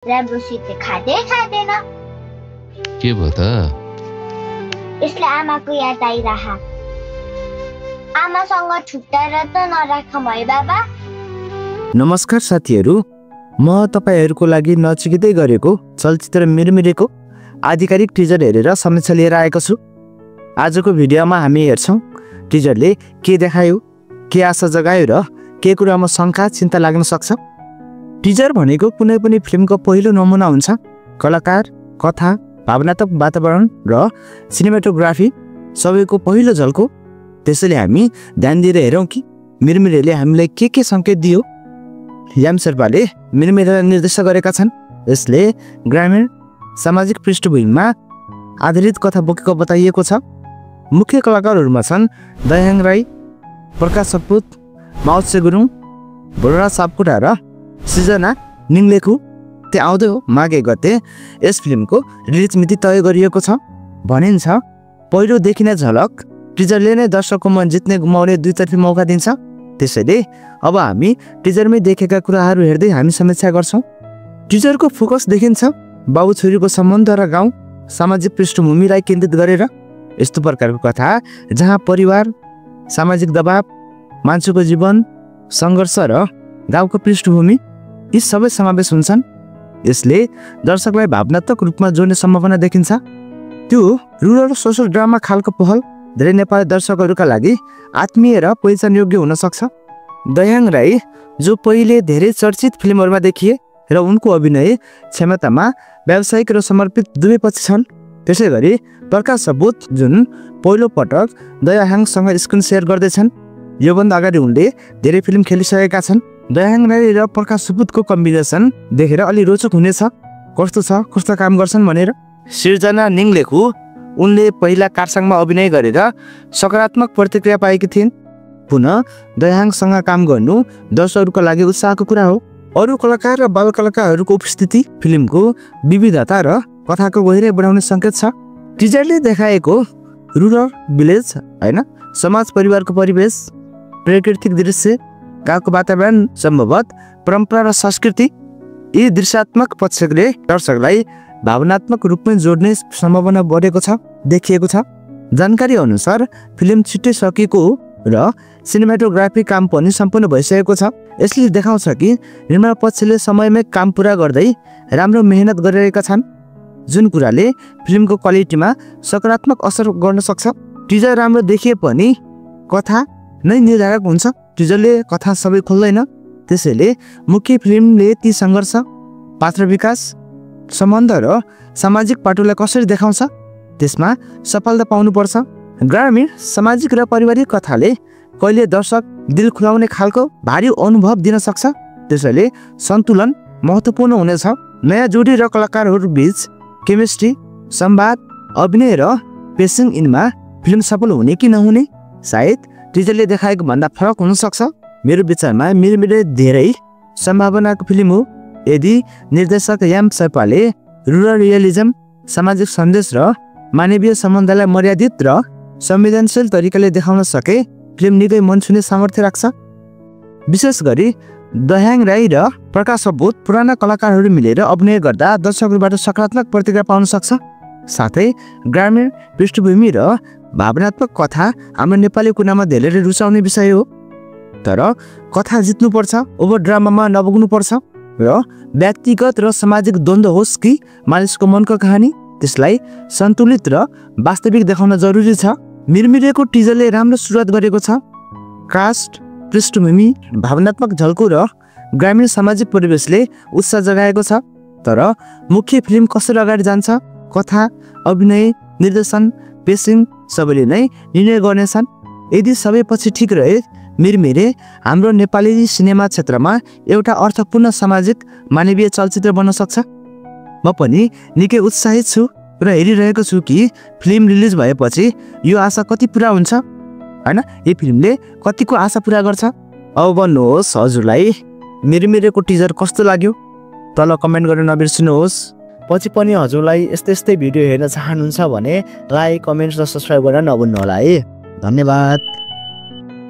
राम्रोसित खाँदैन। के भयो त? यसले आमाको याद आइरह। आमासँग छुट्टाएर त नराखौँ है बाबा। नमस्कार साथीहरू, म तपाईहरूको लागि नचिकिँदै गरेको चलचित्र मिरमिरेको आधिकारिक टिजर हेरेर समीक्षा लिएर आएको छु। आजको भिडियोमा हामी हेर्छौं टिजरले के देखायो, के आशा जगायो र के कुरामा शंका चिन्ता लाग्न सक्छ। टिजर भनेको कुनै पनि फिल्मको पहिलो नमुना हुन्छ। कलाकार, कथा, भावनात्मक वातावरण र सिनेमाटोग्राफी सबैको पहिलो झल्को। त्यसैले हामी ध्यान दिएर हेरौँ कि मिरमिरेले हामीलाई के संकेत दियो। याम शेर्पाले मिरमिरेलाई निर्देशन गरेका छन्। यसले ग्रामीण सामाजिक पृष्ठभूमिमा आधारित कथा बोकेको बताइएको छ। मुख्य कलाकारहरूमा छन् दयाहाङ राई, प्रकाश सपुत, माउत्से गुरुङ, बरुणा सापकोटा र सृजना निङलेखु। त्यो आउँदै हो माघ 1 गते यस फिल्मको रिलिज मिति तय गरिएको छ। भनिन्छ पहिलो देखिने झलक टिजरले नै दर्शकको मन जित्ने गुमाउने दुईतर्फी मौका दिन्छ। त्यसैले अब हामी टिजरमै देखेका कुराहरू हेर्दै हामी समीक्षा गर्छौं। टिजरको फोकस देखिन्छ बाबु छोरीको सम्बन्ध र गाउँ सामाजिक पृष्ठभूमिलाई केन्द्रित गरेर। यस्तो प्रकारको कथा जहाँ परिवार, सामाजिक दबाव, मान्छेको जीवन, सङ्घर्ष र गाउँको पृष्ठभूमि यी सबै समावेश हुन्छन्। यसले दर्शकलाई भावनात्मक रूपमा जोड्ने सम्भावना देखिन्छ। त्यो रुरल सोशल ड्रामा खालको पहल धेरै नेपाली दर्शकहरूका लागि आत्मीय र पहिचान योग्य हुन सक्छ। दयाहाङ राई जो पहिले धेरै चर्चित फिल्महरूमा देखिए र उनको अभिनय क्षमतामा व्यावसायिक र समर्पित दुवै पछि छन्। त्यसैगरी प्रकाश सपुत जुन पहिलो पटक दयाहाङसँग स्क्रिन सेयर गर्दैछन्। योभन्दा अगाडि उनले धेरै फिल्म खेलिसकेका छन्। दयाहाङ राई र प्रकाश सपुतको कम्बिनेसन देखेर अलि रोचक हुनेछ। कस्तो काम गर्छन् भनेर। सृजना निङलेखु उनले पहिला कारसाङमा अभिनय गरेर सकारात्मक प्रतिक्रिया पाएकी थिइन्। पुनः दयाहाङसँग काम गर्नु दर्शकहरूका लागि उत्साहको कुरा हो। अरू कलाकार र बाल कलाकारहरूको उपस्थिति फिल्मको विविधता र कथाको गहिराई बढाउने सङ्केत छ। टिजरले देखाएको रुरल भिलेज हैन, समाज परिवारको परिवेश, प्राकृतिक दृश्य, गाउँको वातावरण, सम्भवत परम्परा र संस्कृति यी दृश्यात्मक पक्षले दर्शकलाई भावनात्मक रूपमा जोड्ने सम्भावना बढेको छ देखिएको छ। जानकारी अनुसार फिल्म छिट्टै सकिएको र सिनेमाटोग्राफी काम पनि सम्पूर्ण भइसकेको छ। यसले देखाउँछ कि निर्माण पक्षले समयमै काम पुरा गर्दै राम्रो मेहनत गरिरहेका छन्, जुन कुराले फिल्मको क्वालिटीमा सकारात्मक असर गर्न सक्छ। टिजर राम्रो देखिए पनि कथा नै निर्धारक हुन्छ। टिजरले कथा सबै खोल्दैन। त्यसैले मुख्य फिल्मले ती सङ्घर्ष, पात्र विकास, सम्बन्ध र सामाजिक पाटोलाई कसरी देखाउँछ त्यसमा सफलता पाउनुपर्छ। ग्रामीण सामाजिक र पारिवारिक कथाले कहिले दर्शक दिल खुलाउने खालको भारी अनुभव दिन सक्छ। त्यसैले सन्तुलन महत्त्वपूर्ण हुनेछ। नयाँ जोडी र कलाकारहरू बीच केमिस्ट्री, संवाद, अभिनय र पेसिङ यिनमा फिल्म सफल हुने कि नहुने सायद टिजरले देखाएको भन्दा फरक हुन सक्छ। मेरो विचारमा मिरमिरे धेरै सम्भावनाको फिल्म हो। यदि निर्देशक याम शेर्पाले रुरल रियलिजम, सामाजिक सन्देश र मानवीय सम्बन्धलाई मर्यादित र संवेदनशील तरिकाले देखाउन सके फिल्म निकै मन छुने सामर्थ्य राख्छ। विशेष गरी दयाहाङ राई र प्रकाश सपुत पुराना कलाकारहरू मिलेर अभिनय गर्दा दर्शकहरूबाट सकारात्मक प्रतिक्रिया पाउन सक्छ। साथै ग्रामीण पृष्ठभूमि र भावनात्मक कथा हाम्रो नेपाली कुनामा धेरैले रुचाउने विषय हो। तर कथा जित्नुपर्छ, ओभर ड्रामामा नबुग्नुपर्छ र व्यक्तिगत र सामाजिक द्वन्द्व होस् कि मानिसको मनको कहानी, त्यसलाई सन्तुलित र वास्तविक देखाउन जरुरी छ। मिरमिरेको टिजरले राम्रो सुरुवात गरेको छ। कास्ट, पृष्ठभूमि, भावनात्मक झल्को र ग्रामीण सामाजिक परिवेशले उत्साह जगाएको छ। तर मुख्य फिल्म कसरी अगाडि जान्छ, कथा, अभिनय, निर्देशन, पेसिङ सबैले नै निर्णय गर्नेछन्। यदि सबै पछि ठिक रहे मिरमिरे हाम्रो नेपाली सिनेमा क्षेत्रमा एउटा अर्थपूर्ण सामाजिक मानवीय चलचित्र बन्न सक्छ। म पनि निकै उत्साहित छु र हेरिरहेको छु कि फिल्म रिलिज भएपछि यो आशा कति पुरा हुन्छ हैन, यो फिल्मले कतिको आशा पुरा गर्छ। अब भन्नुहोस् हजुरलाई मिरमिरेको टिजर कस्तो लाग्यो? तल कमेन्ट गर्न नबिर्सिनुहोस्। पछि पनि हजुरलाई यस्तै भिडियो हेर्न चाहनुहुन्छ भने लाइक, कमेन्ट र सब्स्क्राइब गर्न नभुल्नु होला है। धन्यवाद।